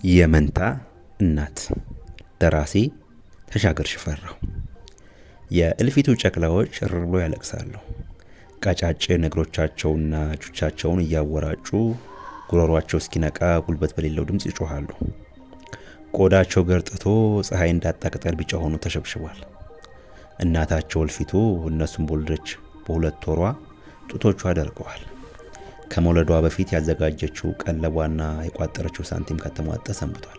የመንታ እናት፣ ደራሲ ተሻገር ሽፈራው። የእልፊቱ ጨቅላዎች እርር ብሎ ያለቅሳሉ። ቀጫጭን እግሮቻቸውና እጆቻቸውን እያወራጩ ጉሮሯቸው እስኪነቃ ጉልበት በሌለው ድምፅ ይጮኻሉ። ቆዳቸው ገርጥቶ ፀሐይ እንዳጣ ቅጠል ቢጫ ሆኖ ተሸብሽቧል። እናታቸው እልፊቱ እነሱን በወለደች በ2 ወሯ ጡቶቿ ደርቀዋል። ከመውለዷ በፊት ያዘጋጀችው ቀለቧና የቋጠረችው ሳንቲም ከተሟጠ ሰንብቷል።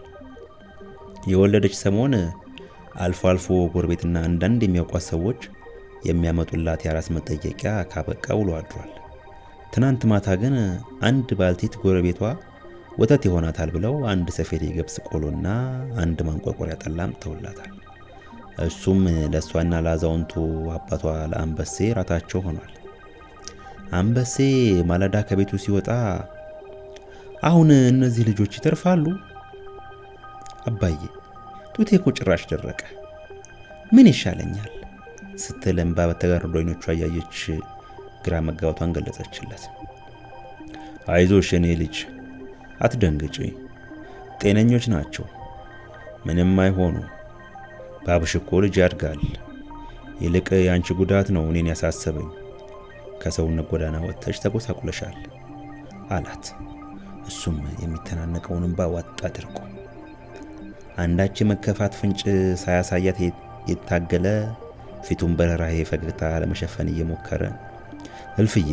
የወለደች ሰሞን አልፎ አልፎ ጎረቤትና አንዳንድ የሚያውቋት ሰዎች የሚያመጡላት የአራስ መጠየቂያ ካበቃ ውሎ አድሯል። ትናንት ማታ ግን አንድ ባልቴት ጎረቤቷ ወተት ይሆናታል ብለው አንድ ሰፌድ የገብስ ቆሎና አንድ ማንቆርቆሪያ ጠላ አምጥተውላታል። እሱም ለሷና ለአዛውንቱ አባቷ ለአንበሴ ራታቸው ሆኗል። አንበሴ ማለዳ ከቤቱ ሲወጣ አሁን እነዚህ ልጆች ይተርፋሉ? አባዬ ጡቴ እኮ ጭራሽ ደረቀ፣ ምን ይሻለኛል? ስትል እንባ በተጋረዱ ዓይኖቿ እያየች ግራ መጋባቷን ገለጸችለት። አይዞሽ የኔ ልጅ አትደንግጪ፣ ጤነኞች ናቸው፣ ምንም አይሆኑ። ባብሽ እኮ ልጅ ያድጋል። ይልቅ የአንቺ ጉዳት ነው እኔን ያሳሰበኝ። ከሰውነት ጎዳና ወጥተሽ ተጎሳቁለሻል አላት። እሱም የሚተናነቀውን እንባ ዋጥ አድርጎ አንዳች የመከፋት ፍንጭ ሳያሳያት የታገለ ፊቱን በርህራሄ ፈገግታ ለመሸፈን እየሞከረ እልፍዬ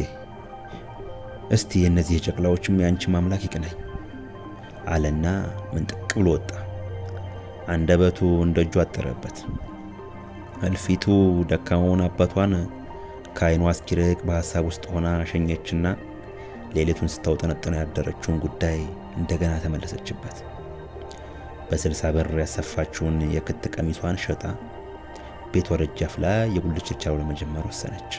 እስቲ የእነዚህ የጨቅላዎችም የአንቺም አምላክ ይቅናኝ አለና ምንጥቅ ብሎ ወጣ። አንደበቱ እንደ እጁ አጠረበት። እልፊቱ ደካማውን አባቷን ከዓይኗ እስኪርቅ በሐሳብ ውስጥ ሆና ሸኘችና ሌሊቱን ስታውጠነጥነው ያደረችውን ጉዳይ እንደገና ተመለሰችበት። በ60 ብር ያሰፋችውን የክት ቀሚሷን ሸጣ ቤቷ ደጃፍ ላይ የጉልት ችርቻሮ ለመጀመር ወሰነች።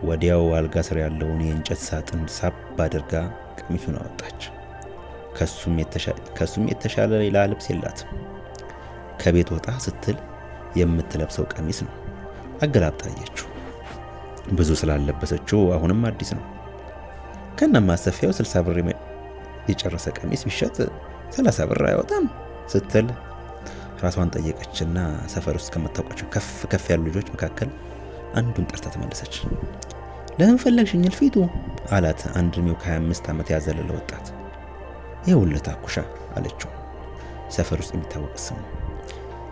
ወዲያው አልጋ ስር ያለውን የእንጨት ሳጥን ሳብ አድርጋ ቀሚሱን አወጣች። ከሱም የተሻለ ሌላ ልብስ የላትም። ከቤት ወጣ ስትል የምትለብሰው ቀሚስ ነው። አገላብጣ አየችው። ብዙ ስላለበሰችው አሁንም አዲስ ነው። ከነማሰፊያው 60 ብር የጨረሰ ቀሚስ ቢሸጥ 30 ብር አይወጣም ስትል ራሷን ጠየቀችና ሰፈር ውስጥ ከምታውቃቸው ከፍ ከፍ ያሉ ልጆች መካከል አንዱን ጠርታ ተመለሰች። ለምን ፈለግሽኝ እልፊቱ አላት አንድ እድሜው ከ25 ዓመት ያዘለለ ወጣት። ይኸውልህ ታኩሻ አለችው። ሰፈር ውስጥ የሚታወቅ ስም ነው።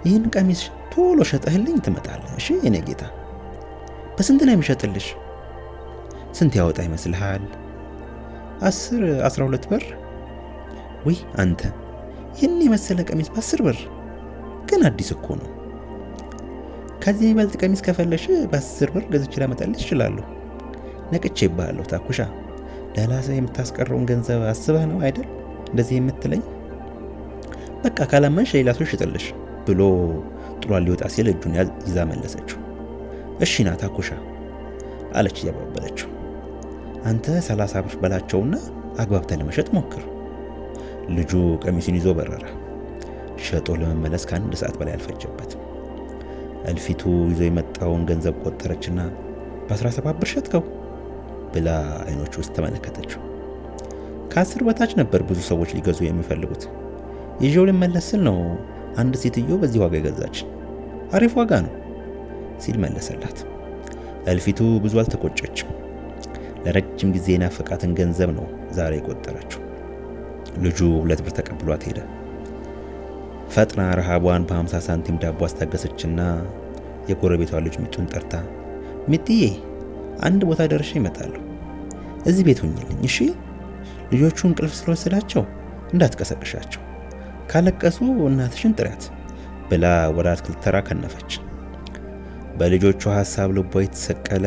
ይህን ቀሚስ ቶሎ ሸጠህልኝ ትመጣለህ። እሺ የኔ ጌታ። በስንት ነው የሚሸጥልሽ? ስንት ያወጣ ይመስልሃል? 10 12 ብር። ውይ አንተ ይህን የመሰለ ቀሚስ በ10 ብር ግን አዲስ እኮ ነው። ከዚህ የሚበልጥ ቀሚስ ከፈለሽ በ10 ብር ገዝቼ ላመጣልሽ እችላለሁ። ነቅቼ ይባላለሁ ታኩሻ። ለላሰ የምታስቀረውን ገንዘብ አስበህ ነው አይደል እንደዚህ የምትለኝ? በቃ ካላመንሽ ሌላ ሰው ይሽጥልሽ ብሎ ጥሏት ሊወጣ ሲል እጁን ይዛ መለሰችው። እሺ ና ታኩሻ አለች እያባበለችው። አንተ 30 ብር በላቸውና አግባብተህ ለመሸጥ ሞክር። ልጁ ቀሚሱን ይዞ በረረ። ሸጦ ለመመለስ ከአንድ ሰዓት በላይ አልፈጀበትም። እልፊቱ ይዞ የመጣውን ገንዘብ ቆጠረችና በ17 ብር ሸጥከው ብላ አይኖቹ ውስጥ ተመለከተችው። ከ10 በታች ነበር ብዙ ሰዎች ሊገዙ የሚፈልጉት። ይዤው ልመለስ ስል ነው አንድ ሴትዮ በዚህ ዋጋ የገዛች። አሪፍ ዋጋ ነው ሲል መለሰላት። እልፊቱ ብዙ አልተቆጨችም። ለረጅም ጊዜ የናፈቃትን ገንዘብ ነው ዛሬ የቆጠረችው። ልጁ 2 ብር ተቀብሏት ሄደ። ፈጥና ረሃቧን በ50 ሳንቲም ዳቦ አስታገሰችና የጎረቤቷ ልጅ ሚጡን ጠርታ ሚጥዬ አንድ ቦታ ደርሼ እመጣለሁ፣ እዚህ ቤት ሁኚልኝ እሺ? ልጆቹ እንቅልፍ ስለወሰዳቸው እንዳትቀሰቅሻቸው፣ ካለቀሱ እናትሽን ጥሪያት ብላ ወደ አትክልት ተራ ከነፈች። በልጆቹ ሐሳብ ልቧ የተሰቀለ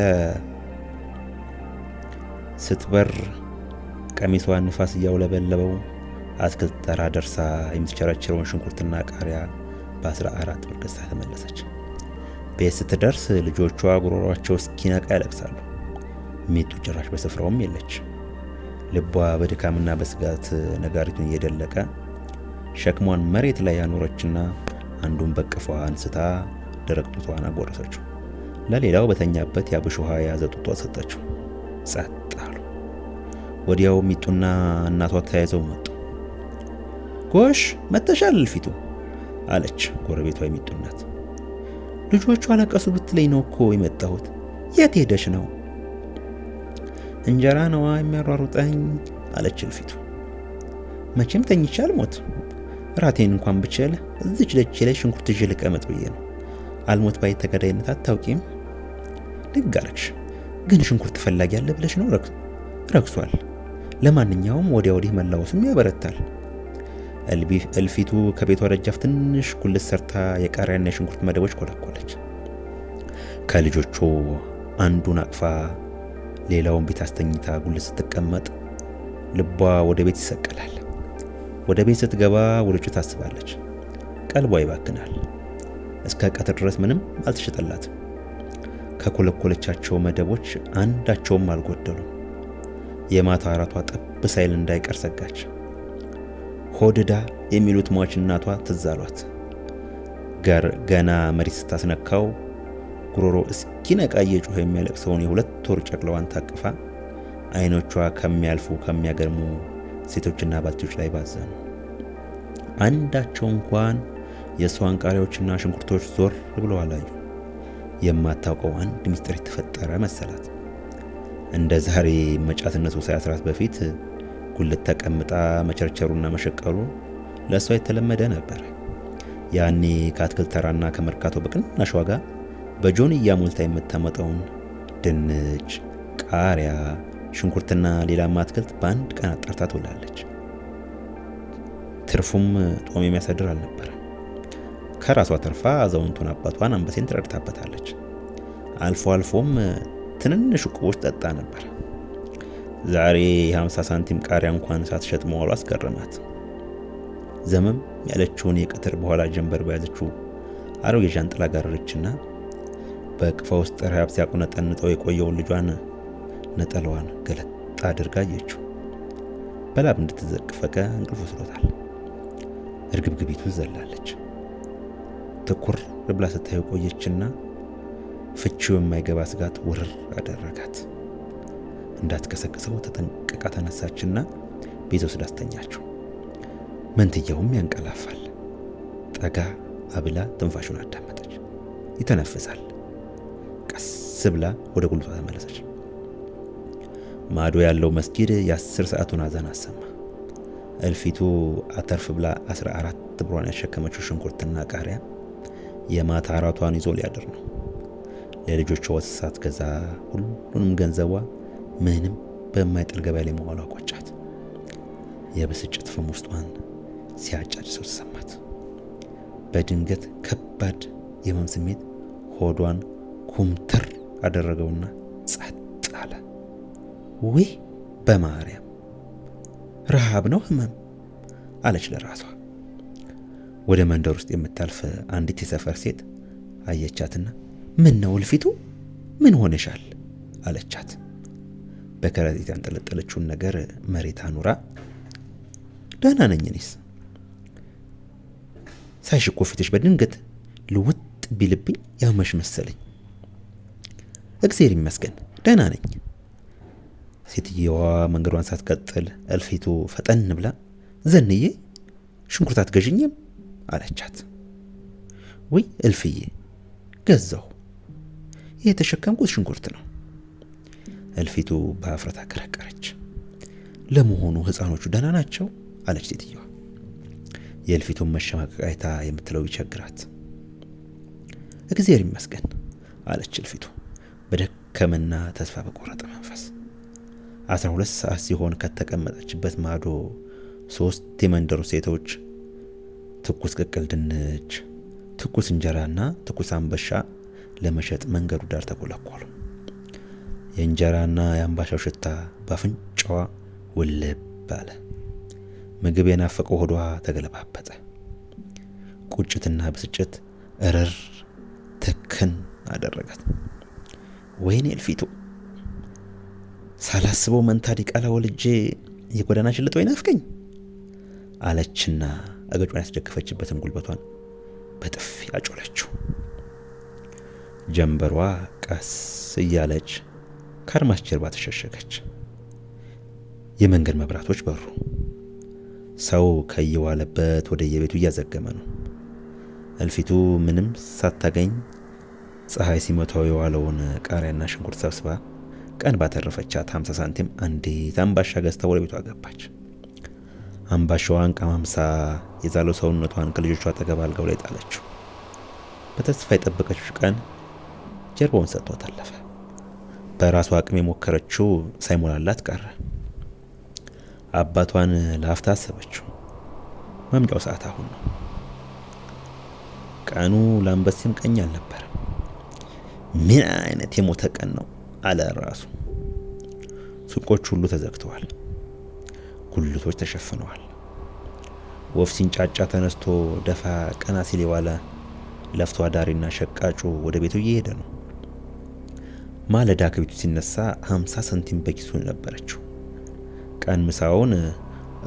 ስትበር ቀሚሷን ንፋስ እያውለበለበው አትክልት ተራ ደርሳ የምትቸረችረውን ሽንኩርትና ቃሪያ በ14 ብር ገዝታ ተመለሰች። ቤት ስትደርስ ልጆቿ ጉሮሯቸው እስኪነቃ ያለቅሳሉ። ሚጡ ጭራሽ በስፍራውም የለች። ልቧ በድካምና በስጋት ነጋሪቱን እየደለቀ ሸክሟን መሬት ላይ ያኖረችና አንዱን በቅፏ አንስታ ደረቅ ጡቷን አጎረሰችው። ለሌላው በተኛበት ያብሽ ውሃ የያዘ ጡጧ ሰጠችው። ጸጥ አሉ። ወዲያው ሚጡና እናቷ ተያይዘው መጡ። ጎሽ መተሻል እልፊቱ አለች ጎረቤቷ የሚጡ እናት። ልጆቹ አለቀሱ ብትለኝ ነው እኮ የመጣሁት። የት ሄደሽ ነው? እንጀራ ነዋ የሚያሯሩጠኝ አለች እልፊቱ። መቼም ተኝቼ አልሞት። ራቴን እንኳን ብችል እዚች ደጄ ላይ ሽንኩርት ይዤ ልቀመጥ ብዬ ነው። አልሞት ባይ ተገዳይነት አታውቂም? ደግ አደረግሽ። ግን ሽንኩርት ፈላጊ አለ ብለሽ ነው? ረክሷል። ለማንኛውም ወዲያ ወዲህ መላወሱም ያበረታል። እልፊቱ ከቤቷ ደጃፍ ትንሽ ጉልት ሰርታ የቃሪያና የሽንኩርት መደቦች ኮለኮለች። ከልጆቹ አንዱን አቅፋ ሌላውን ቤት አስተኝታ ጉልት ስትቀመጥ ልቧ ወደ ቤት ይሰቀላል። ወደ ቤት ስትገባ ወደ ውጭ ታስባለች። ቀልቧ ይባክናል። እስከ ቀትር ድረስ ምንም አልተሸጠላትም። ከኮለኮለቻቸው መደቦች አንዳቸውም አልጎደሉም። የማታ እራቷ ጠብ ሳይል እንዳይቀር ሰጋች። ሆድዳ የሚሉት ሟች እናቷ ትዝ አሏት። ገና መሬት ስታስነካው ጉሮሮ እስኪነቃ እየጮኸ የሚያለቅሰውን የ2 ወር ጨቅላዋን ታቅፋ አይኖቿ ከሚያልፉ ከሚያገርሙ ሴቶችና ባልቴቶች ላይ ባዘኑ። አንዳቸው እንኳን የእሷን ቃሪያዎችና ሽንኩርቶች ዞር ብለው አላዩ። የማታውቀው አንድ ምስጢር የተፈጠረ መሰላት። እንደ ዛሬ መጫትነቱ ሳያስራት በፊት ጉልት ተቀምጣ መቸርቸሩና መሸቀሉ ለእሷ የተለመደ ነበር። ያኔ ከአትክልት ተራና ከመርካቶ በቅናሽ ዋጋ በጆንያ ሞልታ የምታመጣውን ድንች፣ ቃሪያ፣ ሽንኩርትና ሌላም አትክልት በአንድ ቀን አጣርታ ትውላለች። ትርፉም ጦም የሚያሳድር አልነበረ። ከራሷ ተርፋ አዛውንቱን አባቷን አንበሴን ትረድታበታለች። አልፎ አልፎም ትንንሽ ዕቁቦች ጠጣ ነበር። ዛሬ የ50 ሳንቲም ቃሪያ እንኳን ሳትሸጥ መዋሏ አስገረማት። ዘመም ያለችውን የቀትር በኋላ ጀንበር በያዘችው አሮጌ ዣንጥላ ጋረረችና በእቅፏ ውስጥ ረሃብ ሲያቁነጠንጠው የቆየውን ልጇን ነጠላዋን ገለጥ አድርጋ አየችው። በላብ እንድትዘቅፈቀ እንቅልፍ ወስዶታል። እርግብግቢቱ ዘላለች። ትኩር ብላ ስታየው ቆየችና ፍቺው የማይገባ ስጋት ውርር አደረጋት። እንዳትቀሰቅሰው ተጠንቅቃ ተነሳችና ቤት ወስዳ አስተኛችው። መንትያውም ያንቀላፋል። ጠጋ አብላ ትንፋሹን አዳመጠች። ይተነፍሳል። ቀስ ብላ ወደ ጉልቷ ተመለሰች። ማዶ ያለው መስጊድ የ10 ሰዓቱን አዛን አሰማ። እልፊቱ አተርፍ ብላ 14 ብሯን ያሸከመችው ሽንኩርትና ቃሪያ የማታ እራቷን ይዞ ሊያድር ነው። ለልጆቿ ወተት ሳትገዛ ሁሉንም ገንዘቧ ምንም በማይጥል ገበያ ላይ መዋሏ ቆጫት። የብስጭት ፍም ውስጧን ሲያጫጭሰው ተሰማት። በድንገት ከባድ የህመም ስሜት ሆዷን ኩምትር አደረገውና ጸጥ አለ። ውይ በማርያም ረሃብ ነው ህመም አለች ለራሷ። ወደ መንደር ውስጥ የምታልፍ አንዲት የሰፈር ሴት አየቻትና ምን ነው እልፊቱ ምን ሆነሻል አለቻት። በከረጢት ያንጠለጠለችውን ነገር መሬት አኑራ ደህና ነኝ እኔስ ሳይሽ እኮ ፊትሽ በድንገት ልውጥ ቢልብኝ ያመሽ መሰለኝ። እግዚአብሔር ይመስገን ደህና ነኝ። ሴትየዋ መንገዷን ሳትቀጥል እልፊቱ ፈጠን ብላ ዘንዬ ሽንኩርት አትገዥኝም አለቻት። ውይ እልፍዬ ገዛሁ፣ ይህ የተሸከምኩት ሽንኩርት ነው። እልፊቱ በአፍረት አከረከረች። ለመሆኑ ህፃኖቹ ደህና ናቸው አለች ሴትየዋ። የእልፊቱን መሸማቀቅ አይታ የምትለው ቢቸግራት እግዚአብሔር ይመስገን አለች እልፊቱ በደከመና ተስፋ በቆረጠ መንፈስ። 12 ሰዓት ሲሆን ከተቀመጠችበት ማዶ 3 የመንደሩ ሴቶች ትኩስ ቅቅል ድንች፣ ትኩስ እንጀራና ትኩስ አምባሻ ለመሸጥ መንገዱ ዳር ተኮለኮሉ። የእንጀራና የአምባሻው ሽታ ባፍንጫዋ ውልብ አለ። ምግብ የናፈቀው ሆዷ ተገለባበጠ። ቁጭትና ብስጭት እርር ትክን አደረጋት። ወይኔ እልፊቱ ሳላስበው መንታ ዲቃላ ወልጄ የጎዳና ሽልጦ ይናፍቀኝ አለችና እገጯን ያስደገፈችበትን ጉልበቷን በጥፊ አጮለችው። ጀንበሯ ቀስ እያለች ከአድማስ ጀርባ ተሸሸገች። የመንገድ መብራቶች በሩ። ሰው ከየዋለበት ወደ የቤቱ እያዘገመ ነው። እልፊቱ ምንም ሳታገኝ ፀሐይ ሲመታው የዋለውን ቃሪያና ሽንኩርት ሰብስባ ቀን ባተረፈቻት 50 ሳንቲም አንዲት አምባሻ ገዝታ ወደ ቤቷ ገባች። አምባሻዋን ቀማምሳ የዛለው ሰውነቷን ከልጆቿ አጠገብ አልጋው ላይ ጣለችው። በተስፋ የጠበቀችው ቀን ጀርባውን ሰጥቷት አለፈ። በራሷ አቅም የሞከረችው ሳይሞላላት ቀረ። አባቷን ለአፍታ አሰበችው። መምጫው ሰዓት አሁን ነው። ቀኑ ለአንበሴም ቀኝ አልነበረም። ምን አይነት የሞተ ቀን ነው አለ ራሱ። ሱቆች ሁሉ ተዘግተዋል። ጉልቶች ተሸፍነዋል። ወፍ ሲንጫጫ ተነስቶ ደፋ ቀና ሲል የዋለ ለፍቶ አዳሪና ሸቃጩ ወደ ቤቱ እየሄደ ነው። ማለዳ ከቤቱ ሲነሳ 50 ሳንቲም በኪሱ ነበረችው። ቀን ምሳውን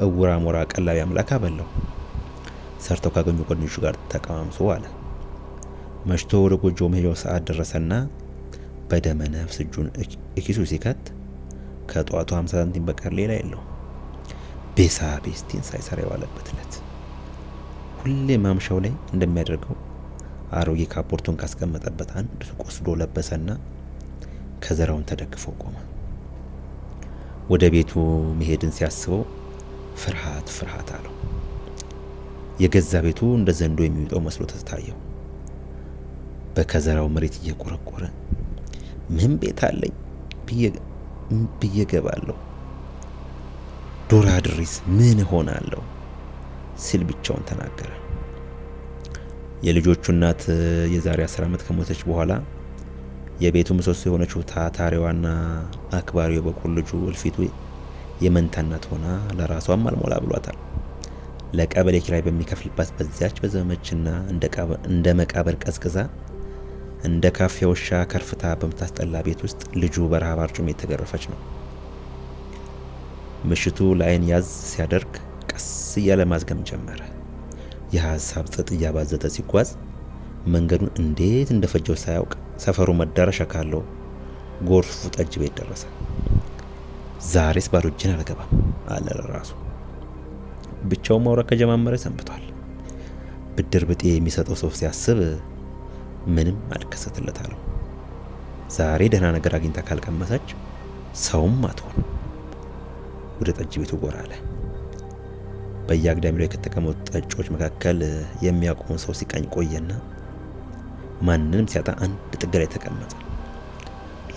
እውራ ሞራ ቀላቢ አምላክ አበላው። ሰርተው ካገኙ ጓደኞቹ ጋር ተቀማምሶ አለ። መሽቶ ወደ ጎጆ መሄጃው ሰዓት ደረሰና በደመ ነፍስ እጁን እኪሱ ሲከት ከጠዋቱ 50 ሳንቲም በቀር ሌላ የለው። ቤሳ ቤስቲን ሳይሰራ የዋለበት ዕለት። ሁሌ ማምሻው ላይ እንደሚያደርገው አሮጌ ካፖርቱን ካስቀመጠበት አንድ ሱቅ ወስዶ ለበሰና ከዘራውን ተደግፎ ቆመ። ወደ ቤቱ መሄድን ሲያስበው ፍርሃት ፍርሃት አለው። የገዛ ቤቱ እንደ ዘንዶ የሚውጠው መስሎ ተታየው። በከዘራው መሬት እየቆረቆረ ምን ቤት አለኝ ብዬ ገባለሁ፣ ዶራ ድሪስ ምን እሆናለሁ ሲል ብቻውን ተናገረ። የልጆቹ እናት የዛሬ 10 ዓመት ከሞተች በኋላ የቤቱ ምሰሶ የሆነችው ታታሪዋና አክባሪው የበኩር ልጁ እልፊቱ የመንታ እናት ሆና ለራሷም አልሞላ ብሏታል። ለቀበሌ ኪራይ በሚከፍልባት በዚያች በዘመችና እንደ መቃብር ቀዝቅዛ እንደ ካፌ ውሻ ከርፍታ በምታስጠላ ቤት ውስጥ ልጁ በረሃብ አርጩሜ የተገረፈች ነው። ምሽቱ ለአይን ያዝ ሲያደርግ ቀስ እያለ ማዝገም ጀመረ። የሀሳብ ጥጥ እያባዘተ ሲጓዝ መንገዱን እንዴት እንደፈጀው ሳያውቅ ሰፈሩ መዳረሻ ካለው ጎርፉ ጠጅ ቤት ደረሰ። ዛሬስ ባዶ እጄን አልገባም አለ ለራሱ። ብቻውን ማውራት ከጀማመረ ሰንብቷል። ብድር ብጤ የሚሰጠው ሰው ሲያስብ ምንም አልከሰትለት አለው። ዛሬ ደህና ነገር አግኝታ ካልቀመሰች ሰውም አትሆን። ወደ ጠጅ ቤቱ ጎራ አለ። በየአግዳሚው ላይ ከተቀመጡ ጠጮች መካከል የሚያውቀውን ሰው ሲቃኝ ቆየና ማንንም ሲያጣ አንድ ጥግ ላይ ተቀመጠ።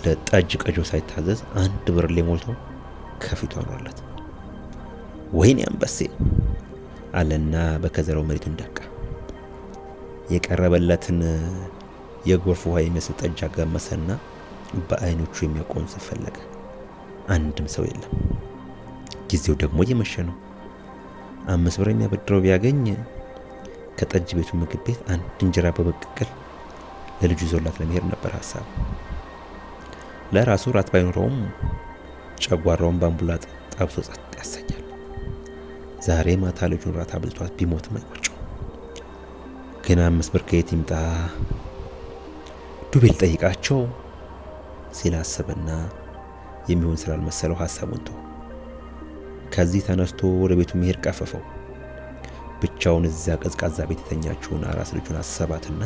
ለጠጅ ቀጆ ሳይታዘዝ አንድ ብርሌ ሞልቶ ከፊቱ አኖረለት። ወይኔ አንበሴ አለና በከዘራው መሬቱን ደቃ። የቀረበለትን የጎርፍ ውሃ የሚመስል ጠጅ አጋመሰና በአይኖቹ የሚያውቀውን ሰው ፈለገ። አንድም ሰው የለም። ጊዜው ደግሞ እየመሸ ነው። 5 ብር የሚያበድረው ቢያገኝ ከጠጅ ቤቱ ምግብ ቤት አንድ እንጀራ በበቅቅል ለልጁ ይዞላት ለመሄድ ነበር ሀሳቡ። ለራሱ ራት ባይኖረውም ጨጓራውን ባምቡላ ጠብሶ ጸጥ ያሰኛል። ዛሬ ማታ ልጁን ራት አብልቷት ቢሞትም አይቆጨው። ግን 5 ብር ከየት ይምጣ? ዱቤ ልጠይቃቸው ሲል አሰበና የሚሆን ስላልመሰለው ሀሳቡን ተወ። ከዚህ ተነስቶ ወደ ቤቱ መሄድ ቀፈፈው። ብቻውን እዚያ ቀዝቃዛ ቤት የተኛችውን አራስ ልጁን አሰባትና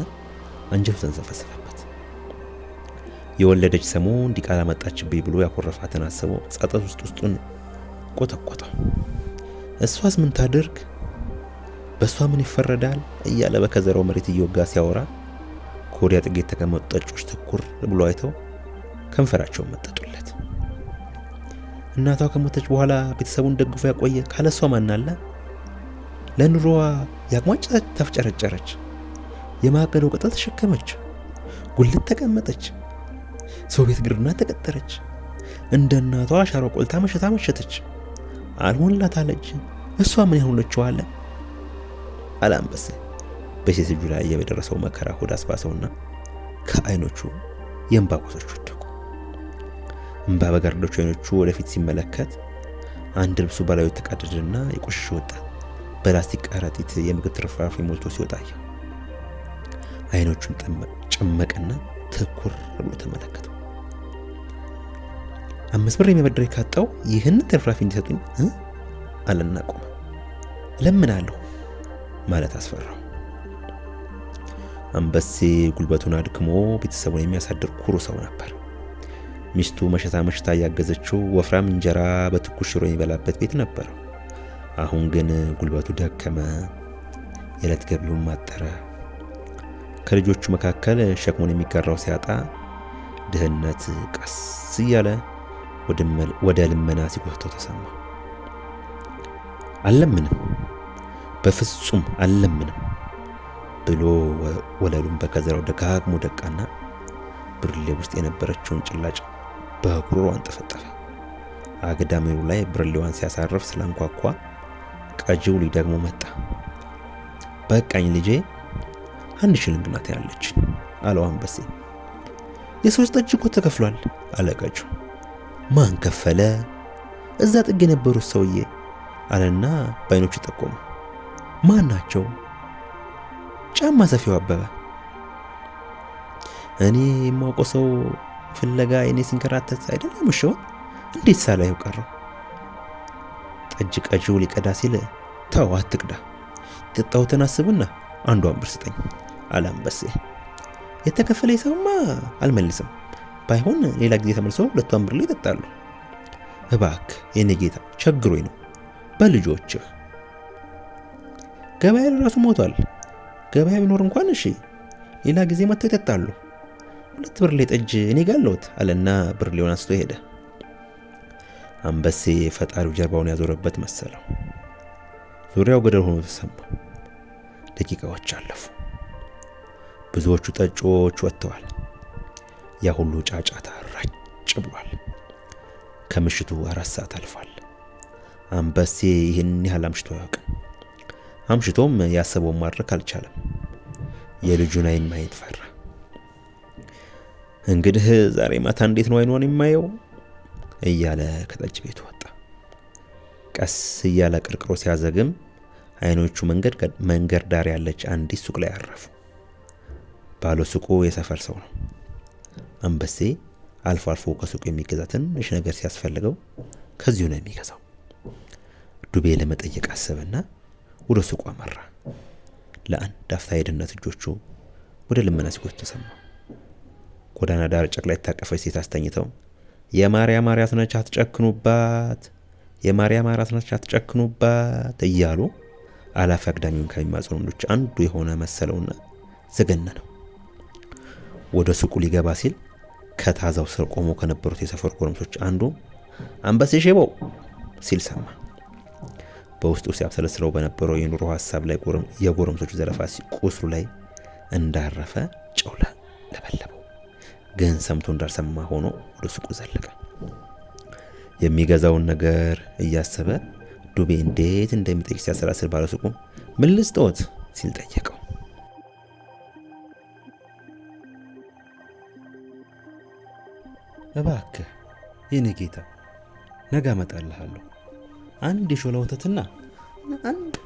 አንጀቱ ተንሰፈሰፈበት። የወለደች ሰሞን ዲቃላ መጣችብኝ ብሎ ያኮረፋትን አስቦ ጸጸት ውስጥ ውስጡን ቆጠቆጠው። እሷስ ምን ታድርግ፣ በእሷ ምን ይፈረዳል እያለ በከዘራው መሬት እየወጋ ሲያወራ ከወዲያ ጥግ የተቀመጡ ጠጮች ትኩር ብሎ አይተው ከንፈራቸውን መጠጡለት። እናቷ ከሞተች በኋላ ቤተሰቡን ደግፎ ያቆየ ካለሷ ማን አለ? ለኑሮዋ ያቅሟን ተፍጨረጨረች። የማገዶ ቅጠል ተሸከመች፣ ጉልት ተቀመጠች፣ ሰው ቤት ግርና ተቀጠረች። እንደ እናቷ አሻሮ ቆልታ መሸታ መሸተች። አልሆንላት አለች። እሷ ምን ያሁነችው አለ አለ አንበሴ። በሴት ልጁ ላይ የደረሰው መከራ ሆድ አስባሰውና ከአይኖቹ የእንባ ኮሶች ወደቁ። እንባ በጋረዶቹ አይኖቹ ወደፊት ሲመለከት አንድ ልብሱ በላዩ የተቀደደና የቆሸሸ ወጣት በላስቲክ ከረጢት የምግብ ትርፍራፊ ሞልቶ ሲወጣ አየው። አይኖቹን ጨመቀና ትኩር ብሎ ተመለከተው። 5 ብር የሚያበድረኝ ካጣው ይህን ትርፍራፊ እንዲሰጡኝ አለና ቆመ። እለምናለሁ ማለት አስፈራው። አንበሴ ጉልበቱን አድክሞ ቤተሰቡን የሚያሳድር ኩሩ ሰው ነበር። ሚስቱ መሸታ መሽታ እያገዘችው ወፍራም እንጀራ በትኩስ ሽሮ የሚበላበት ቤት ነበረው። አሁን ግን ጉልበቱ ደከመ፣ የዕለት ገቢውም አጠረ። ከልጆቹ መካከል ሸክሙን የሚጋራው ሲያጣ ድህነት ቀስ እያለ ወደ ልመና ሲጎትተው ተሰማ። አልለምንም፣ በፍጹም አልለምንም ብሎ ወለሉን በከዘራው ደጋግሞ ደቃና ብርሌ ውስጥ የነበረችውን ጭላጭ በጉሮሮ አንጠፈጠፈ። አግዳሚው ላይ ብርሌዋን ሲያሳርፍ ስላንኳኳ ቀጂው ሊደግሞ መጣ። በቃኝ ልጄ፣ 1 ሽልንግ ናት ያለችን አለው አንበሴ። የ3 ጠጅ እኮ ተከፍሏል አለ ቀጂው። ማን ከፈለ? እዛ ጥግ የነበሩት ሰውዬ አለና በአይኖቹ ጠቆመ። ማን ናቸው? ጫማ ሰፊው አበበ። እኔ የማውቀው ሰው ፍለጋ እኔ ሲንከራተት አይደለም ውሻው እንዴት ሳላየው ቀረው? ጠጅ ቀጂው ሊቀዳ ሲል ተው አትቅዳ፣ የጠጣሁትን አስብና አንዷን ብር ስጠኝ አለ አንበሴ። የተከፈለ ሰውማ አልመልስም፣ ባይሆን ሌላ ጊዜ ተመልሶ 2 ብር ይጠጣሉ። እባክህ የኔ ጌታ ቸግሮኝ ነው፣ በልጆችህ። ገበያ ራሱ ሞቷል። ገበያ ቢኖር እንኳን እሺ፣ ሌላ ጊዜ መጥተው ይጠጣሉ። 2 ብር ላይ ጠጅ እኔ ጋር አለሁት አለና ብርሌውን አንስቶ ሄደ። አንበሴ ፈጣሪው ጀርባውን ያዞረበት መሰለው። ዙሪያው ገደል ሆኖ ተሰማው። ደቂቃዎች አለፉ። ብዙዎቹ ጠጪዎች ወጥተዋል። ያ ሁሉ ጫጫታ ራጭ ብሏል። ከምሽቱ 4 ሰዓት አልፏል። አንበሴ ይህን ያህል አምሽቶ አያውቅም። አምሽቶም ያሰበውን ማድረግ አልቻለም። የልጁን አይን ማየት ፈራ። እንግዲህ ዛሬ ማታ እንዴት ነው አይኗን የማየው እያለ ከጠጅ ቤቱ ወጣ። ቀስ እያለ ቅርቅሮ ሲያዘግም አይኖቹ መንገድ ዳር ያለች አንዲት ሱቅ ላይ አረፉ። ባለ ሱቁ የሰፈር ሰው ነው። አንበሴ አልፎ አልፎ ከሱቁ የሚገዛ ትንሽ ነገር ሲያስፈልገው ከዚሁ ነው የሚገዛው። ዱቤ ለመጠየቅ አሰበና ወደ ሱቁ አመራ። ለአንድ አፍታ የድህነት እጆቹ ወደ ልመና ሲጎትቱ ተሰማ። ጎዳና ዳር ጨቅላ የታቀፈች ሴት አስተኝተው የማርያም አራስ ነች አትጨክኑባት፣ የማርያም አራስ ነች አትጨክኑባት እያሉ አላፊ አግዳሚውን ከሚማጽኑ ወንዶች አንዱ የሆነ መሰለውና ዘገነነው። ወደ ሱቁ ሊገባ ሲል ከታዛው ስር ቆሞ ከነበሩት የሰፈር ጎረምሶች አንዱ አንበሴ ሼቦ ሲል ሰማ። በውስጡ ሲያብሰለስለው በነበረው የኑሮ ሐሳብ ላይ የጎረምሶቹ ዘረፋ ቁስሉ ላይ እንዳረፈ ጨው ለበለበው። ግን ሰምቶ እንዳልሰማ ሆኖ ወደ ሱቁ ዘለቀ። የሚገዛውን ነገር እያሰበ ዱቤ እንዴት እንደሚጠይቅ ሲያሰላስል ባለሱቁ ምን ልስጥዎት ሲል ጠየቀው። እባክህ የኔ ጌታ ነገ አመጣልሃለሁ፣ አንድ የሾላ ወተትና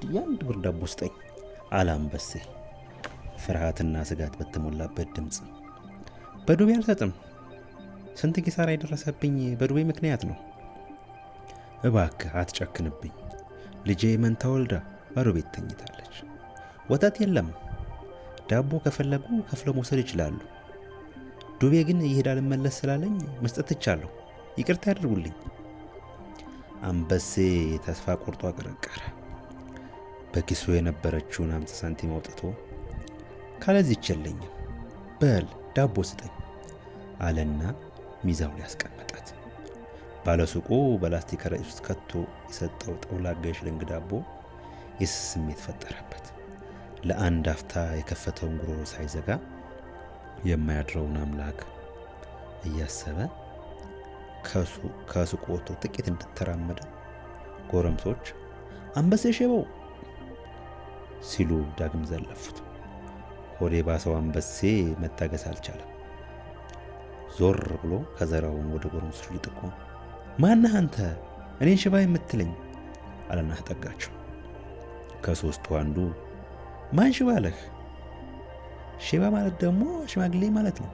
የአንድ ብር ዳቦ ስጠኝ አለ አንበሴ ፍርሃትና ስጋት በተሞላበት ድምፅ። በዱቤ አልሰጥም፣ ስንት ኪሳራ የደረሰብኝ በዱቤ ምክንያት ነው። እባክህ አትጨክንብኝ፣ ልጄ መንታ ወልዳ ባዶ ቤት ተኝታለች። ወተት የለም፣ ዳቦ ከፈለጉ ከፍለው መውሰድ ይችላሉ። ዱቤ ግን ይሄዳል አልመለስ ስላለኝ መስጠት ትቻለሁ፣ ይቅርታ ያድርጉልኝ። አንበሴ ተስፋ ቆርጦ አቀረቀረ። በኪሱ የነበረችውን 50 ሳንቲም አውጥቶ ካለዚህ የለኝም፣ በል ዳቦ ስጠኝ አለና ሚዛኑ ላይ አስቀመጣት። ባለሱቁ በላስቲክ ከረጢት ውስጥ ከቶ የሰጠው ጠውላጋ የሽልንግ ዳቦ የስስ ስሜት ፈጠረበት። ለአንድ አፍታ የከፈተውን ጉሮሮ ሳይዘጋ የማያድረውን አምላክ እያሰበ ከሱቁ ወጥቶ ጥቂት እንደተራመደ ጎረምሶች አንበሴ ሼቦ ሲሉ ዳግም ዘለፉት። ሆዴ ባሰው አንበሴ መታገስ አልቻለም። ዞር ብሎ ከዘራውን ወደ ጎረምሶቹ ሊጠቁም ማነህ አንተ እኔን ሽባ የምትለኝ አለና ተጠጋቸው። ከሶስቱ አንዱ ማን ሽባ አለህ? ሽባ ማለት ደግሞ ሽማግሌ ማለት ነው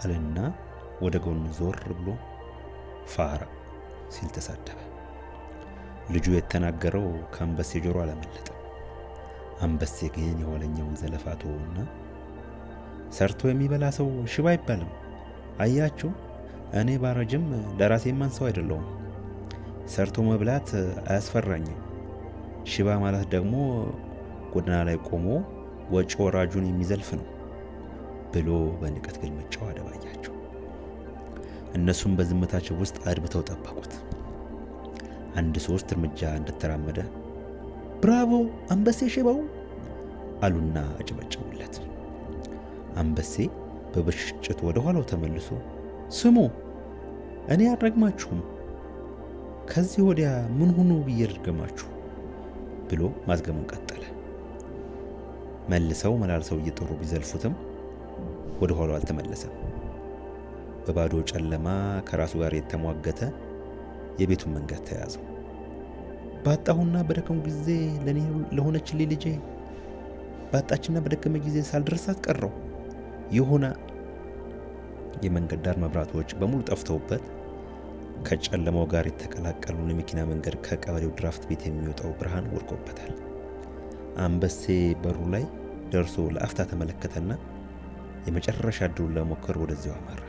አለና ወደ ጎን ዞር ብሎ ፋራ ሲል ተሳደበ። ልጁ የተናገረው ከአንበሴ ጆሮ አላመለጠም። አንበሴ ግን የኋለኛውን ዘለፋ ተወውና ሰርቶ የሚበላ ሰው ሽባ አይባልም። አያችሁ፣ እኔ ባረጅም ለራሴ የማንሰው አይደለሁም። ሰርቶ መብላት አያስፈራኝም። ሽባ ማለት ደግሞ ጎዳና ላይ ቆሞ ወጪ ወራጁን የሚዘልፍ ነው ብሎ በንቀት ግልምጫው አደባያቸው። እነሱም በዝምታቸው ውስጥ አድብተው ጠበቁት። አንድ 3 እርምጃ እንደተራመደ ብራቮ አንበሴ ሽባው አሉና አጨበጨቡለት። አንበሴ በብስጭት ወደ ኋላው ተመልሶ ስሙ፣ እኔ አልረግማችሁም፣ ከዚህ ወዲያ ምን ሁኑ ብዬ ልርገማችሁ ብሎ ማዝገሙን ቀጠለ። መልሰው መላልሰው እየጠሩ ቢዘልፉትም ወደ ኋላው አልተመለሰም። በባዶ ጨለማ ከራሱ ጋር የተሟገተ የቤቱን መንገድ ተያዘው። ባጣሁና በደከሙ ጊዜ ለኔ ለሆነችልኝ ልጄ ባጣችና በደከመ ጊዜ ሳልደርሳት ቀረው። የሆነ የመንገድ ዳር መብራቶች በሙሉ ጠፍተውበት ከጨለማው ጋር የተቀላቀለውን የመኪና መንገድ ከቀበሌው ድራፍት ቤት የሚወጣው ብርሃን ወድቆበታል። አንበሴ በሩ ላይ ደርሶ ለአፍታ ተመለከተና የመጨረሻ እድሉን ለመሞከር ወደዚያው አመራ።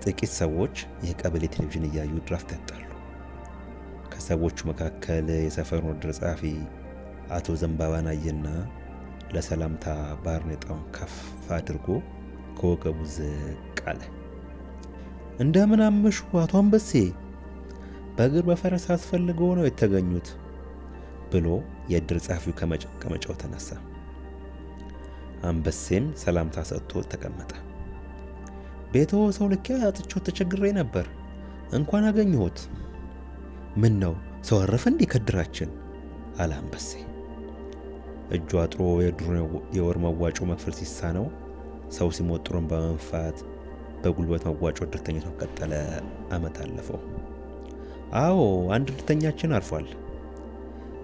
ጥቂት ሰዎች የቀበሌ ቴሌቪዥን እያዩ ድራፍት ያጣሉ። ከሰዎቹ መካከል የሰፈሩን ዕድር ጸሐፊ አቶ ዘንባባን አየና ለሰላምታ ባርኔጣውን ከፍ አድርጎ ከወገቡ ዝቅ አለ። እንደምን አመሹ አቶ አንበሴ፣ በእግር በፈረስ አስፈልገው ነው የተገኙት ብሎ የዕድር ጸሐፊው ከመቀመጫው ተነሳ። አንበሴም ሰላምታ ሰጥቶ ተቀመጠ። ቤቶ ሰው ልኬ አጥቼው ተቸግሬ ነበር፣ እንኳን አገኘሁት። ምን ነው ሰው አረፈ እንዴ ከድራችን? አለ አንበሴ። እጁ አጥሮ የድሩን የወር መዋጮ መክፈል ሲሳነው ሰው ሲሞት ጥሩምባ በመንፋት በጉልበት መዋጮ እድርተኝነቱን ቀጠለ። አመት አለፈው። አዎ አንድ እድርተኛችን አርፏል።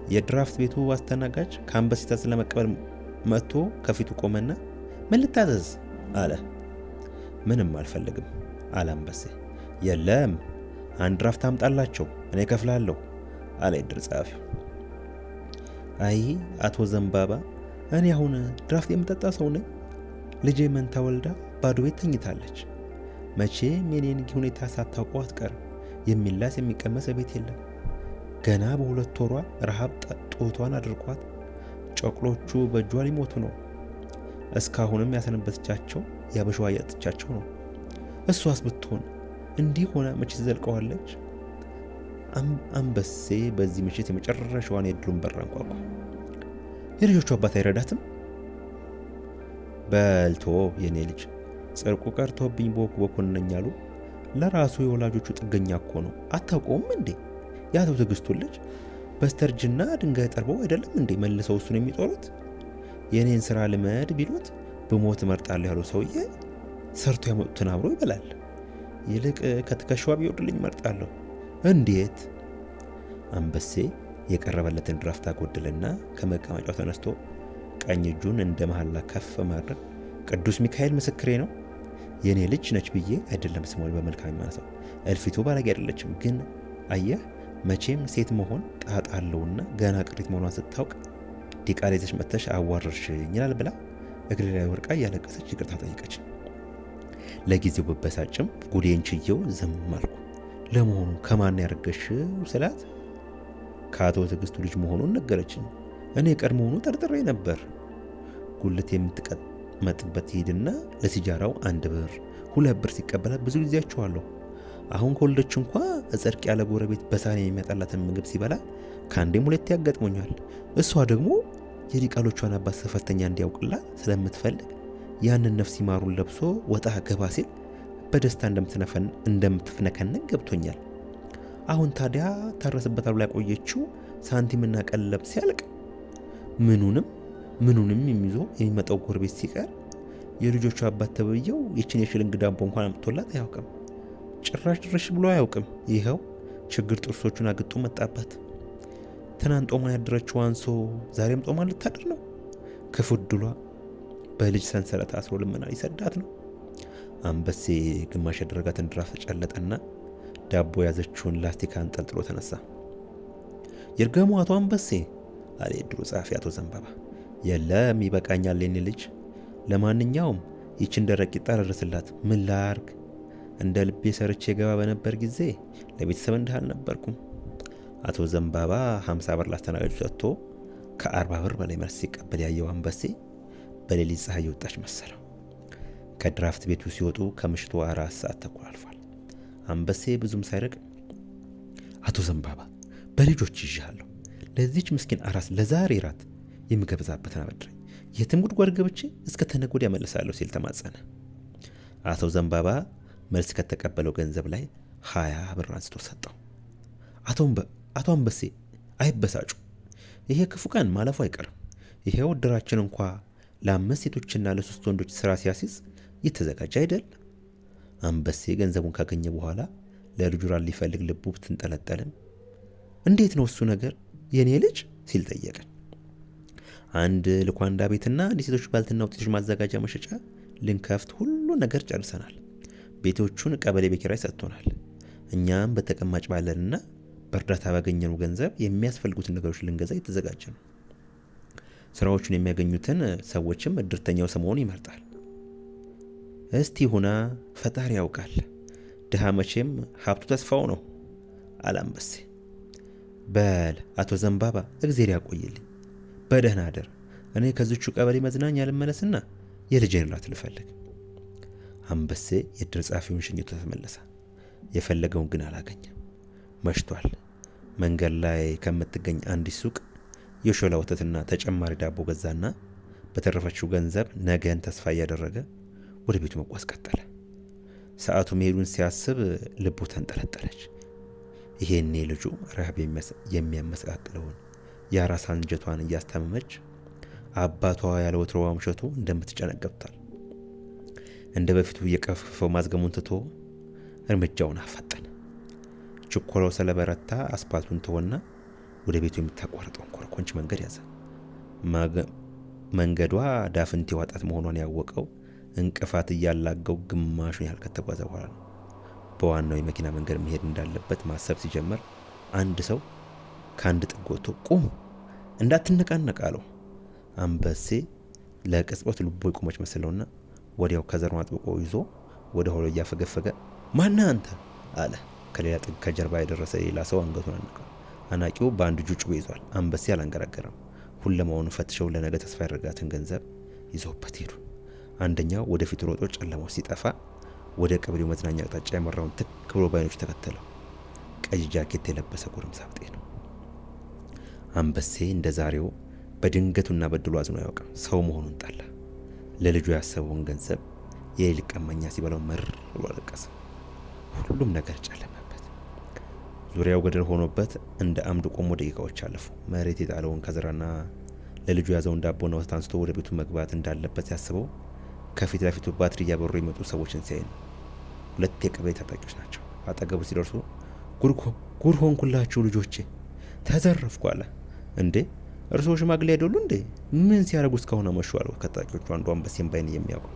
የድራፍት ቤቱ አስተናጋጅ ከአንበሴ ትእዛዝ ለመቀበል መጥቶ ከፊቱ ቆመና ምን ልታዘዝ አለ። ምንም አልፈልግም አለ አንበሴ። የለም አንድ ድራፍት አምጣላቸው እኔ እከፍላለሁ አለ የዕድር ጸሐፊው። አይ አቶ ዘንባባ፣ እኔ አሁን ድራፍት የምጠጣ ሰው ነኝ። ልጄ መንታ ወልዳ ባዶ ቤት ተኝታለች። መቼም የኔን ሁኔታ ሳታውቀው አትቀርም። የሚላስ የሚቀመስ ቤት የለም። ገና በ2 ወሯ ረሃብ ጡቷን አድርቋት ጨቅሎቹ በእጇ ሊሞቱ ነው። እስካሁንም ያሰነበተቻቸው ያበሻዋ ያጥቻቸው ነው። እሷስ ብትሆን እንዲህ ሆና መቼ ትዘልቀዋለች? አንበሴ በዚህ ምሽት የመጨረሻዋን የዕድሉን በር አንኳኳ። የልጆቹ አባት አይረዳትም? በልቶ የኔ ልጅ ጽድቁ ቀርቶብኝ በወጉ በኮነኝ አሉ። ለራሱ የወላጆቹ ጥገኛ እኮ ነው። አታውቀውም እንዴ? የአቶ ትዕግስቱ ልጅ በስተርጅና ድንጋይ ጠርበው አይደለም እንዴ መልሰው እሱን የሚጦሩት? የኔን ስራ ልመድ ቢሉት ብሞት እመርጣለሁ ያለው ሰውዬ ሰርቶ ያመጡትን አብሮ ይበላል። ይልቅ ከትከሻዋ ቢወርድልኝ እመርጣለሁ። እንዴት? አንበሴ የቀረበለትን ድራፍት አጎደለና ከመቀመጫው ተነስቶ ቀኝ እጁን እንደ መሐላ ከፍ ማድረግ ቅዱስ ሚካኤል ምስክሬ ነው፣ የኔ ልጅ ነች ብዬ አይደለም ስሟን በመልካም የማነሳው። እልፊቱ ባለጌ አይደለችም፣ ግን አየህ መቼም ሴት መሆን ጣጣ አለውና ገና ቅሪት መሆኗን ስታውቅ ዲቃላ ይዘሽ መጥተሽ አዋረድሽኝ ይላል ብላ እግሬ ላይ ወድቃ እያለቀሰች ይቅርታ ጠየቀች። ለጊዜው ብበሳጭም ጉዴን ችዬው ዝም አልኩ። ለመሆኑ ከማን ያረገሽው ስላት ከአቶ ትዕግስቱ ልጅ መሆኑን ነገረችኝ። እኔ ቀድሞውኑ ጠርጥሬ ነበር። ጉልት የምትቀመጥበት ይሄድና ለሲጃራው 1 ብር 2 ብር ሲቀበላት ብዙ ጊዜ አይቼዋለሁ። አሁን ከወለደች እንኳ እጸድቅ ያለ ጎረቤት በሳህን የሚመጣላትን ምግብ ሲበላ ከአንዴም ሁለቴ ያጋጥሞኛል። እሷ ደግሞ የዲቃሎቿን አባት ሰፈርተኛ እንዲያውቅላት ስለምትፈልግ ያንን ነፍስ ይማሩን ለብሶ ወጣ ገባ ሲል በደስታ እንደምትፍነከነክ ገብቶኛል። አሁን ታዲያ ታረስበታል ብላ ያቆየችው ሳንቲምና ቀለብ ሲያልቅ ምኑንም የሚይዞ የሚመጣው ጎረቤት ሲቀር የልጆቹ አባት ተብዬው ይችን የሽልንግ ዳቦ እንኳን አምጥቶላት አያውቅም። ጭራሽ ድርሽ ብሎ አያውቅም። ይኸው ችግር ጥርሶቹን አግጦ መጣባት። ትናንት ጦሟን ያደረችው አንሶ ዛሬም ጦሟን ልታድር ነው። ክፉ ዕድሏ በልጅ ሰንሰለት አስሮ ልመና ሊሰዳት ነው። አንበሴ ግማሽ ያደረጋትን ድራፍት ጨለጠና ዳቦ ያዘችውን ላስቲክ አንጠልጥሎ ተነሳ። ይርገሙ አቶ አንበሴ አለ የድሩ ጸሐፊ አቶ ዘንባባ። የለም ይበቃኛል የኔ ልጅ፣ ለማንኛውም ይችን ደረቅ ቂጣ ደርስላት። ምን ላርግ? እንደ ልቤ ሰርቼ ገባ በነበር ጊዜ ለቤተሰብ እንዲህ አልነበርኩም። አቶ ዘንባባ 50 ብር ላስተናጋጁ ሰጥቶ ከ40 ብር በላይ መልስ ሲቀበል ያየው አንበሴ በሌሊት ፀሐይ የወጣች መሰለው። ከድራፍት ቤቱ ሲወጡ ከምሽቱ 4:30 አልፏል። አንበሴ ብዙም ሳይርቅ አቶ ዘንባባ በልጆች ይዣለሁ፣ ለዚች ምስኪን አራስ ለዛሬ ራት የምገበዛበትን አበድረኝ፣ የትም ጉድጓድ ገብቼ እስከ ተነገ ወዲያ እመልሳለሁ ሲል ተማጸነ። አቶ ዘንባባ መልስ ከተቀበለው ገንዘብ ላይ 20 ብር አንስቶ ሰጠው። አቶ አንበሴ አይበሳጩ፣ ይሄ ክፉ ቀን ማለፉ አይቀርም። ይሄው እድራችን እንኳ ለ5 ሴቶችና ለ3 ወንዶች ስራ ሲያስይዝ እየተዘጋጀ አይደል? አንበሴ ገንዘቡን ካገኘ በኋላ ለልጁ ራት ሊፈልግ ልቡ ብትንጠለጠልም እንዴት ነው እሱ ነገር የኔ ልጅ ሲል ጠየቀ። አንድ ልኳንዳ ቤትና አንድ ሴቶች ባልትና ውጤቶች ማዘጋጃ መሸጫ ልንከፍት ሁሉ ነገር ጨርሰናል። ቤቶቹን ቀበሌ በኪራይ ሰጥቶናል። እኛም በተቀማጭ ባለንና በእርዳታ ባገኘነው ገንዘብ የሚያስፈልጉትን ነገሮች ልንገዛ እየተዘጋጀ ነው። ስራዎቹን የሚያገኙትን ሰዎችም እድርተኛው ሰሞኑን ይመርጣል። እስቲ ሁና ፈጣሪ ያውቃል፣ ድሃ መቼም ሀብቱ ተስፋው ነው አለ አንበሴ። በል አቶ ዘንባባ እግዜር ያቆይልኝ፣ በደህና አደር። እኔ ከዚቹ ቀበሌ መዝናኛ ልመለስና የልጄን ራት ልፈልግ። አንበሴ የእድር ጸሐፊውን ሸኝቶ ተመለሰ። የፈለገውን ግን አላገኘም። መሽቷል። መንገድ ላይ ከምትገኝ አንዲት ሱቅ የሾላ ወተትና ተጨማሪ ዳቦ ገዛና በተረፈችው ገንዘብ ነገን ተስፋ እያደረገ ወደ ቤቱ መጓዝ ቀጠለ። ሰዓቱ መሄዱን ሲያስብ ልቡ ተንጠለጠለች። ይሄኔ ልጁ ረሃብ የሚያመሰቃቅለውን የአራስ አንጀቷን እያስታመመች አባቷ ያለ ወትሮው ማምሸቱ እንደምትጨነቅ ገብቷል። እንደ በፊቱ እየቀፈፈው ማዝገሙን ትቶ እርምጃውን አፋጠነ። ችኮላው ስለበረታ አስፓልቱን ተወና ወደ ቤቱ የምታቋርጠውን ኮረኮንች መንገድ ያዘ። መንገዷ ዳፍንት የዋጣት መሆኗን ያወቀው እንቅፋት እያላገው ግማሹን ያህል ከተጓዘ በኋላ ነው። በዋናው የመኪና መንገድ መሄድ እንዳለበት ማሰብ ሲጀምር አንድ ሰው ከአንድ ጥግ ወጥቶ ቁም፣ እንዳትነቃነቅ አለው። አንበሴ ለቅጽበት ልቦ የቆመች መሰለውና ወዲያው ከዘሩን አጥብቆ ይዞ ወደ ኋላው እያፈገፈገ ማነህ አንተ አለ። ከሌላ ጥግ ከጀርባ የደረሰ ሌላ ሰው አንገቱን አነቀው። አናቂው በአንድ እጁ ጩቤ ይዟል። አንበሴ አላንገራገረም። ሁለማውን ፈትሸው ለነገ ተስፋ ያደረጋትን ገንዘብ ይዘውበት ሄዱ። አንደኛው ወደፊት ሮጦ ጨለማው ሲጠፋ ወደ ቀበሌው መዝናኛ አቅጣጫ የመራውን ትክ ብሎ ባይኖቹ ተከተለው። ቀይ ጃኬት የለበሰ ጎረምሳ ብጤ ነው። አንበሴ እንደ ዛሬው በድንገቱና በድሉ አዝኖ አያውቅም። ሰው መሆኑን ጠላ። ለልጁ ያሰበውን ገንዘብ የሌሊት ቀማኛ ሲበላው መር ብሎ አለቀሰ። ሁሉም ነገር ጨለመበት። ዙሪያው ገደል ሆኖበት እንደ አምድ ቆሞ ደቂቃዎች አለፉ። መሬት የጣለውን ከዘራና ለልጁ ያዘውን ዳቦና ወተት አንስቶ ወደ ቤቱ መግባት እንዳለበት ሲያስበው ከፊት ለፊቱ ባትሪ እያበሩ የመጡ ሰዎችን ሲያይ ነው። ሁለት የቀበሌ ታጣቂዎች ናቸው። አጠገቡ ሲደርሱ ጉድ ሆንኩላችሁ ልጆቼ፣ ተዘረፍኩ አለ። እንዴ እርስዎ ሽማግሌ አይደሉ እንዴ? ምን ሲያደርጉ እስካሁን አመሹ? አለው ከታጣቂዎቹ አንዱ አንበሴን ባይን የሚያውቀው።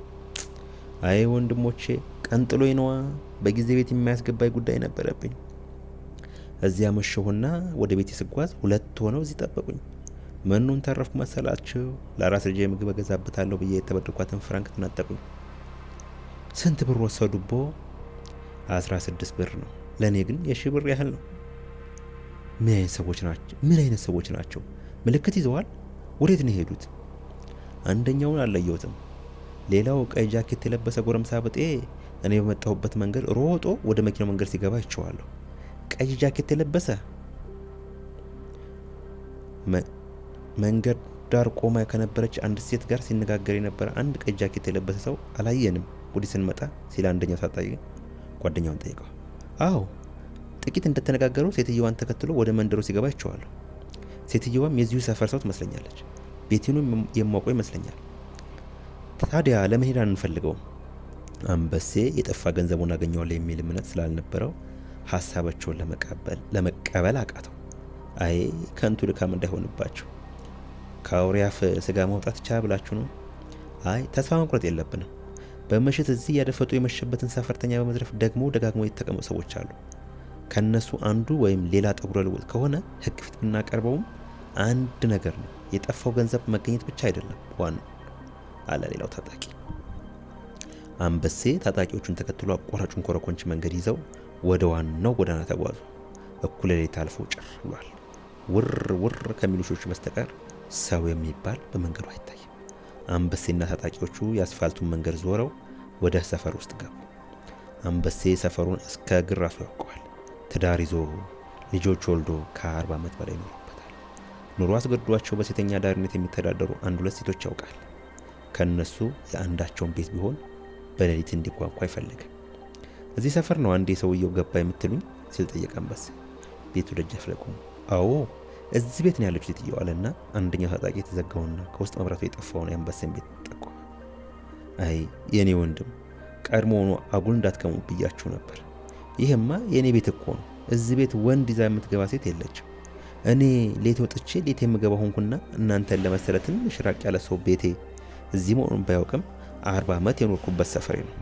አይ ወንድሞቼ፣ ቀን ጥሎኝ ነዋ። በጊዜ ቤት የማያስገባኝ ጉዳይ ነበረብኝ። እዚያ መሸሁና ወደ ቤቴ ስጓዝ ሁለት ሆነው እዚህ ጠበቁኝ። ምኑን ተረፍኩ መሰላችሁ? ለአራስ ልጄ ምግብ እገዛበታለሁ ብዬ የተበደርኳትን ፍራንክ ተነጠቁኝ። ስንት ብር ወሰዱቦ? 16 ብር ነው። ለኔ ግን የ1000 ብር ያህል ነው። ምን አይነት ሰዎች ናቸው? ምን አይነት ሰዎች ናቸው? ምልክት ይዘዋል። ወዴት ነው የሄዱት? አንደኛውን አልለየሁትም። ሌላው ቀይ ጃኬት የለበሰ ጎረምሳ ብጤ እኔ በመጣሁበት መንገድ ሮጦ ወደ መኪናው መንገድ ሲገባ አይቼዋለሁ። ቀይ ጃኬት የለበሰ መንገድ ዳር ቆማ ከነበረች አንድ ሴት ጋር ሲነጋገር የነበረ አንድ ቀይ ጃኬት የለበሰ ሰው አላየንም ወዲህ ስንመጣ ሲል አንደኛው ታጣቂ ጓደኛውን ጠይቀው። አዎ ጥቂት እንደተነጋገሩ ሴትየዋን ተከትሎ ወደ መንደሩ ሲገባ አይቼዋለሁ። ሴትየዋም የዚሁ ሰፈር ሰው ትመስለኛለች። ቤቴኑም የማውቀው ይመስለኛል። ታዲያ ለመሄድ አንፈልገውም። አንበሴ የጠፋ ገንዘቡን አገኘዋለሁ የሚል እምነት ስላልነበረው ሐሳባቸውን ለመቀበል አቃተው። አይ ከንቱ ድካም እንዳይሆንባቸው ከአውሬ አፍ ስጋ ማውጣት ይቻላል ብላችሁ ነው? አይ ተስፋ መቁረጥ የለብንም። በምሽት እዚህ ያደፈጡ የመሸበትን ሰፈርተኛ በመዝረፍ ደግሞ ደጋግሞ የተቀመጡ ሰዎች አሉ። ከነሱ አንዱ ወይም ሌላ ጠጉረ ልውጥ ከሆነ ሕግ ፊት ብናቀርበውም አንድ ነገር ነው። የጠፋው ገንዘብ መገኘት ብቻ አይደለም ዋናው አለ ሌላው ታጣቂ። አንበሴ ታጣቂዎቹን ተከትሎ አቋራጩን ኮረኮንች መንገድ ይዘው ወደ ዋናው ጎዳና ተጓዙ። እኩለ ሌሊት አልፎ ጭር ብሏል። ውር ውር ከሚሉ ውሾች በስተቀር ሰው የሚባል በመንገዱ አይታይም። አንበሴና ታጣቂዎቹ የአስፋልቱን መንገድ ዞረው ወደ ሰፈር ውስጥ ገቡ። አንበሴ ሰፈሩን እስከ እግር ራሱ ያውቀዋል። ትዳር ይዞ ልጆች ወልዶ ከ40 ዓመት በላይ ኖሮበታል። ኑሮ አስገድዷቸው በሴተኛ አዳሪነት የሚተዳደሩ አንድ ሁለት ሴቶች ያውቃል። ከእነሱ የአንዳቸውን ቤት ቢሆን በሌሊት እንዲጓጓ አይፈልግም። እዚህ ሰፈር ነው አንዴ ሰውየው ገባ የምትሉኝ ሲል ጠየቀ አንበሴ። ቤቱ ደጃፍ ላይ ቆሞ አዎ እዚህ ቤት ነው ያለችው ሴትየው አለና አንደኛው ታጣቂ የተዘጋውና ከውስጥ መብራቱ የጠፋውን የአንበሴን ቤት ጠቆመ። አይ የኔ ወንድም ቀድሞውኑ አጉል እንዳትገሙ ብያችሁ ነበር። ይህማ የኔ ቤት እኮ ነው። እዚህ ቤት ወንድ ይዛ የምትገባ ሴት የለችም። እኔ ሌት ወጥቼ ሌት የምገባ ሆንኩና እናንተን ለመሰለ ትንሽ ራቅ ያለ ሰው ቤቴ እዚህ መሆኑን ባያውቅም 40 ዓመት የኖርኩበት ሰፈሬ ነው።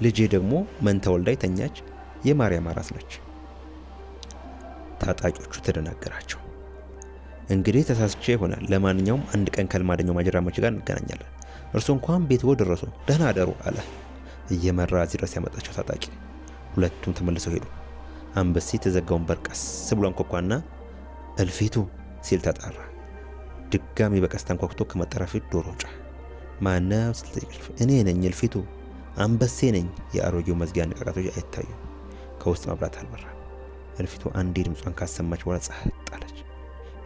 ልጄ ደግሞ መንታ ወልዳ የተኛች የማርያም አራስ ነች። ታጣቂዎቹ ተደናገራቸው። እንግዲህ ተሳስቼ ይሆናል። ለማንኛውም አንድ ቀን ከልማደኛው ማጅራመች ጋር እንገናኛለን። እርሶ እንኳን ቤትዎ ደረሱ፣ ደህና አደሩ አለ እየመራ እዚህ ድረስ ያመጣቸው ታጣቂ። ሁለቱም ተመልሰው ሄዱ። አንበሴ የተዘጋውን በር ቀስ ብሎ አንኳኳና እልፊቱ ሲል ተጣራ። ድጋሚ በቀስታ አንኳኩቶ ከመጠራ ፊት ዶሮ ጮኸ። ማነው ሲል ጠየቀች። እኔ ነኝ እልፊቱ፣ አንበሴ ነኝ። የአሮጌው መዝጊያ ንቃቃቶች አይታዩም። ከውስጥ መብራት አልበራም። እልፊቱ አንዴ ድምጿን ካሰማች በኋላ ጸጥ አለች።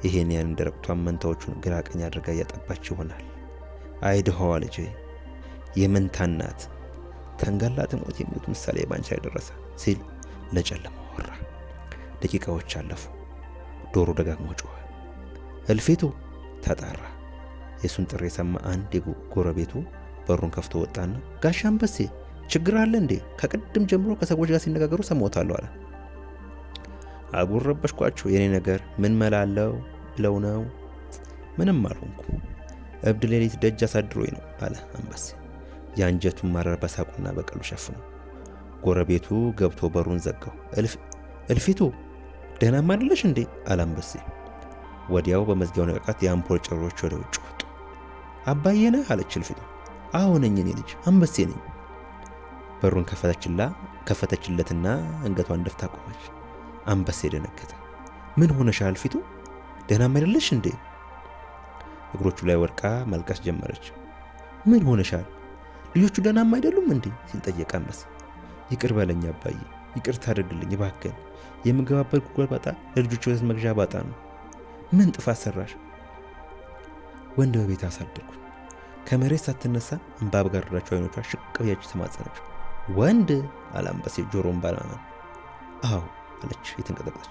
ይሄን ያን ደረቅቷን መንታዎቹን ግራ ቀኝ አድርጋ እያጠባች ይሆናል። አይ ድሃዋ ልጄ የመንታ እናት ተንጋላ ትሞት የሚሉት ምሳሌ ባንቺ ላይ ደረሰ ሲል ለጨለማ ወራ። ደቂቃዎች አለፉ። ዶሮ ደጋግሞ ጮኸ። እልፊቱ ተጣራ። የእሱን ጥሪ የሰማ አንድ የጎረቤቱ በሩን ከፍቶ ወጣና ጋሽ አንበሴ ችግር አለ እንዴ? ከቅድም ጀምሮ ከሰዎች ጋር ሲነጋገሩ ሰማሁታለሁ አለ። አጉል ረበሽኳቸው። የኔ ነገር ምን መላለው ብለው ነው? ምንም አልሆንኩ። እብድ ሌሊት ደጅ አሳድሮኝ ነው አለ አንበሴ የአንጀቱን ማረር በሳቁና በቀሉ ሸፍኖ። ጎረቤቱ ገብቶ በሩን ዘጋው። እልፊቱ ደህናም አይደለሽ እንዴ አለ አንበሴ። ወዲያው በመዝጊያው ንቃቃት የአምፖል ጨረሮች ወደ ውጭ ወጡ። አባዬ ነህ አለች እልፊቱ። አዎ ነኝ እኔ ልጅ አንበሴ ነኝ። በሩን ከፈተችለትና አንገቷን ደፍታ ቆመች። አንበሴ ደነገጠ። ምን ሆነሻል እልፊቱ? ደህናም አይደለሽ እንዴ? እግሮቹ ላይ ወድቃ ማልቀስ ጀመረች። ምን ሆነሻል? ልጆቹ ደህናም አይደሉም እንዴ ሲል ጠየቀ አንበሴ። ይቅር በለኝ አባዬ፣ ይቅርታ አድርግልኝ እባክህን። የምገባበት ጉድጓድ ባጣ ለልጆች ወተት መግዣ ባጣ ነው። ምን ጥፋት ሰራሽ? ወንድ በቤት አሳደርኩኝ። ከመሬት ሳትነሳ እንባ በጋረዳቸው አይኖቿ ሽቅብ እያየች ተማጸነች። ወንድ አለ አንበሴ ጆሮውን ባለማመን። አዎ አለች የተንቀጠቀጠች።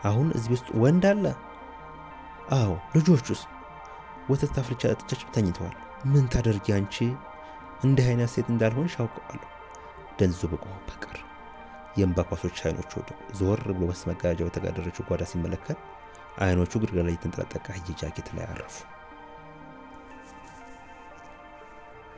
አሁን እዚህ ውስጥ ወንድ አለ? አዎ። ልጆቹስ? ወተት አፍልቻ ጠጥቻቸው ተኝተዋል። ምን ታደርጊ አንቺ እንዲህ አይነት ሴት እንዳልሆንሽ አውቀዋለሁ። ደንዝዞ በቆመበት ቀረ። የእንባ ኳሶች አይኖቹ ወደቁ። ዞር ብሎ በስ መጋረጃው የተጋደረችው ጓዳ ሲመለከት አይኖቹ ግድግዳ ላይ የተንጠለጠለ ቀይ ጃኬት ላይ አረፉ።